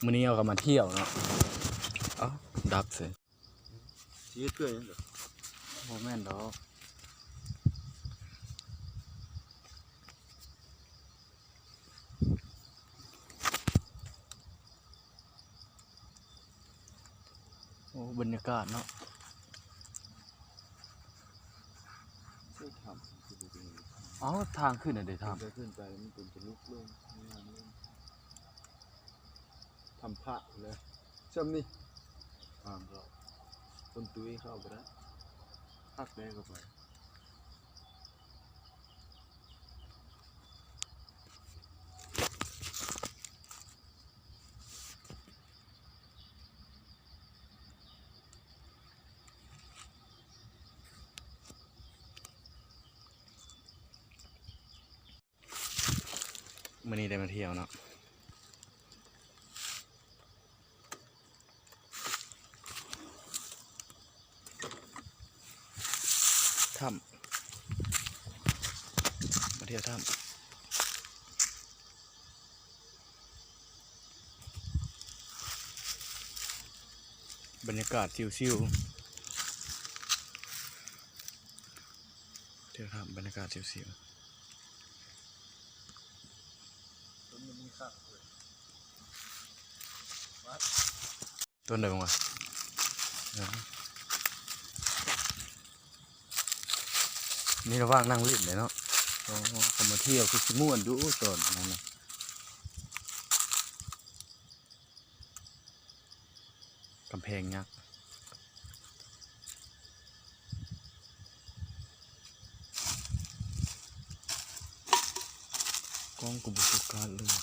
ມື້ນີ້ເຮົາກໍມາທ່ຽວເນາະ. ເອົ້າ ດັບເສຍ. ຊິເຮັດເພື່ອຫຍັງ? ບໍ່ແມ່ນດອກ. ໂອ້ ບັນຍາກາດເນາະ. ເອົ້າ ທາງຂຶ້ນອັນເດ ຖ້ຳ ຂຶ້ນໄປ ມັນເປັນຈະລຸກລົງ ງາມລົງ. ຖ້ຳພະພຸ້ນແຫຼະ ຊ່ຳນີ້ ທາງເຂົ້າ ຄົນຕຸ້ຍເຂົ້າບໍ່ໄດ້ ຮັກແດ່ເຂົ້າໄປ. ມື້ນີ້ໄດ້ມາທ່ຽວເນາະ ຖ້ຳ ມາທ່ຽວຖ້ຳ. ບັນຍາກາດຊິວໆ ທ່ຽວຖ້ຳ ບັນຍາກາດຊິວໆ. ຕົ້ນໃດບ້າງວະ? ເອີ ນີ້ລະຫວ່າງນັ່ງຫຼິ້ນເດ້ເນາະ. ອໍ ເຂົາມາທ່ຽວຄືຊິມ່ວນຢູ່ຕອນນັ້ນນະ. ກຳແພງຍັກ ກ້ອງກໍບໍ່ໂຟກັສເລີຍ.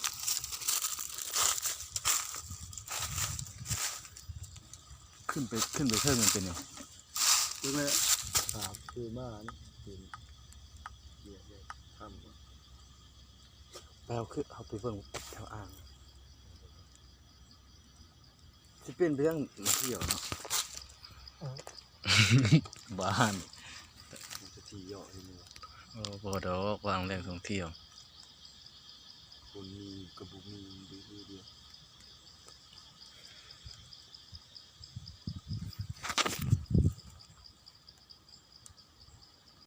ຂຶ້ນໄປ ຂຶ້ນໄປເທິງມັນເປັນຫຍັງ? ເລິກແລ້ວ ຕາມຄືມານີ້ເປັນ ເອີ ຖ້ຳ ໄປ ເຮົາຄື ເຮົາໄປເບິ່ງແຖວອ່າງ. ຊິເປັນເລື່ອງມາທ່ຽວເນາະ. ເອີ ບ້ານ ມັນຈະທີ່ເຍາະຢູ່ນີ້. ໂອ້ ບໍ່ດອກ ວ່າແຫຼ່ງທ່ອງທ່ຽວ ຄົນມີກັບບໍ່ມີ ມັນຢູ່ດຽວ.